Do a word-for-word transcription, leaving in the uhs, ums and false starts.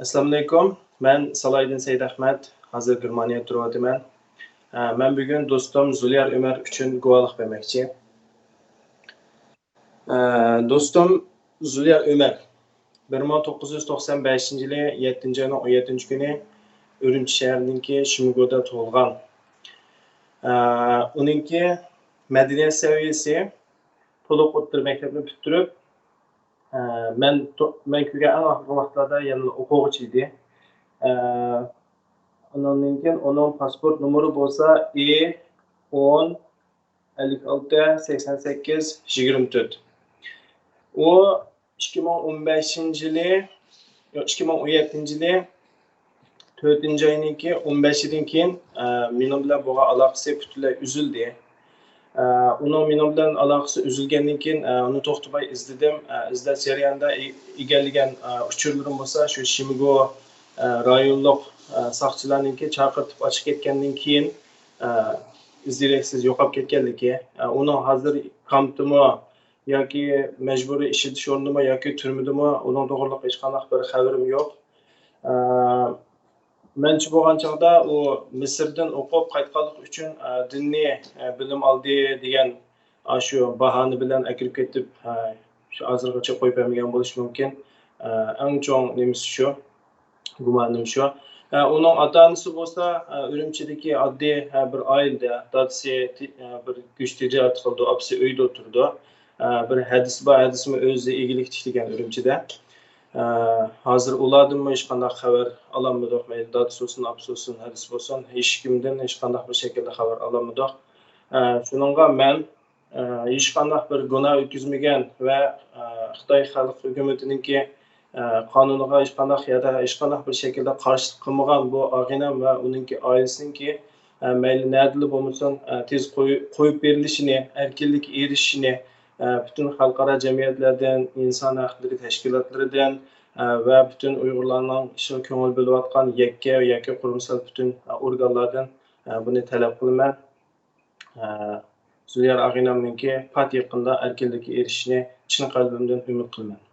ئەسسالامۇئەلەيكۇم، مەن سالاھىدىن سەيدئەخمەت، ھازىر گېرمانىيەدە تۇرۇۋاتىمەن. ئە، مەن بۈگۈن دوستۇم زۇليار ئۆمەر ئۈچۈن گۇۋاھلىق بەرمەكچى. ئە، دوستۇم زۇليار ئۆمەر بىر مىڭ توققۇز يۈز توقسان بەشىنچى يىلى يەتتىنچى ئاينىڭ ئون يەتتىنچى كۈنى ئۈرۈمچى شەھىرىدىكى شىمگودا تۇغۇلغان. ئە، ئۇنىڭكى مەدەنىيەت سەۋىيەسى تولۇق ئوتتۇرا مەكتەپنى پۈتتۈرۈپ، ئە، مەن تو-، مەن كۆرگەن ئەڭ ئاخىرقى ۋاقىتلاردا يەنىلا ئوقۇغۇچى ئىدى. ئە، ئۇنىڭدىن كېيىن ئۇنىڭ پاسپورت نومۇرى بولسا ئى ئون، ئەللىك ئالتە، سەكسەن سەككىز، يىگىرمە تۆت. ئۇ ئىككى مىڭ ئون بەشىنچى يىلى، ياق، ئىككى مىڭ ئون يەتتىنچى يىلى تۆتىنچى ئاينىڭكى ئون بەشىدىن كېيىن، ئە، مېنىڭ بىلەن بولغان ئالاقىسى پۈتۈنلەي ئۈزۈلدى. ئە، ئۇنىڭ مېنىڭ بىلەن ئالاقىسى ئۈزۈلگەندىن كېيىن، ئە، ئۇنى توختىماي ئىزدىدىم. ئە، ئىزدەش جەريانىدا ئى-، ئىگىلىگەن، ئە، ئۇچۇرلىرىم بولسا شۇ شىمگو، ئە، رايونلۇق، ئە، ساقچىلارنىڭكى چاقىرتىپ ئاچىقىپ كەتكەندىن كېيىن، ئە، ئىز دېرەكسىز يوقاپ كەتكەنلىكى. ئە، ئۇنىڭ ھازىر كامپتىمۇ ياكى مەجبۇرىي ئىشلىتىش ئورنىدىمۇ ياكى تۈرمىدىمۇ، ئۇنىڭ توغرىلىق ھېچقانداق بىر خەۋىرىم يوق. ئە، مەنچە بولغان چاغدا ئۇ مىسىردىن ئوقۇپ قايتقانلىقى ئۈچۈن، ئە، دىنىي، ئە، بىلىم ئالدى دېگەن ئاشۇ باھانە بىلەن ئەكىرىپ كېتىپ، ئە، شۇ ھازىرغىچە قويۇپ بەرمىگەن بولۇشى مۇمكىن. ئە، ئەڭ چوڭ نېمىسى شۇ. گۇمانىم شۇ. ئە، ئۇنىڭ ئاتا-ئانىسى بولسا، ئە، ئۈرۈمچىدىكى ئاددىي، ئە، بىر ئائىلىدە، دادىسى تى-، ئە، بىر گۆش تىجارىتى قىلىدۇ، ئاپىسى ئۆيدە ئولتۇرىدۇ. ئە، بىر ھەدىسى بار، ھەدىسىمۇ ئۆزى ئىگىلىك تىكلىگەن ئۈرۈمچىدە. ئە، ھازىر ئۇلاردىنمۇ ھېچقانداق خەۋەر ئالالمىدۇق. مەيلى دادىسى بولسۇن، ئاپىسى بولسۇن، ھەدىسى بولسۇن، ھېچكىمدىن ھېچقانداق بىر شەكىلدە خەۋەر ئالالمىدۇق. ئە، شۇنىڭغا مەن ئە، ھېچقانداق بىر گۇناھ ئۆتكۈزمىگەن ۋە، ئە، خىتاي خەلق ھۆكۈمىتىنىڭكى، ئە، قانۇنىغا ھېچقانداق يا ھېچقانداق بىر شەكىلدە قارشىلىق قىلمىغان بۇ ئاغىنەم ۋە ئۇنىڭكى ئائىلىسىنىڭكى، ئە، مەيلى نەدىلا بولمىسۇن، ئە، تېز قوي-، قويۇپ بېرىلىشىنى، ئەركىنلىككە ئېرىشىشىنى، ئە، پۈتۈن خەلقئارا جەمئىيەتلەردىن، ئىنسان ھەقلىرى تەشكىلاتلىرىدىن، ئە، ۋە پۈتۈن ئۇيغۇرلارنىڭ ئىشىغا كۆڭۈل بۆلۈۋاتقان يەككە ياكى قۇرۇمسال پۈتۈن، ئە، ئورگانلاردىن، ئە، بۇنى تەلەپ قىلىمەن. ئە، زۇليار ئاغىنەمنىڭكى پات يېقىندا ئەركىنلىككە ئېرىشىشىنى چىن قەلبىمدىن ئۈمىد قىلىمەن.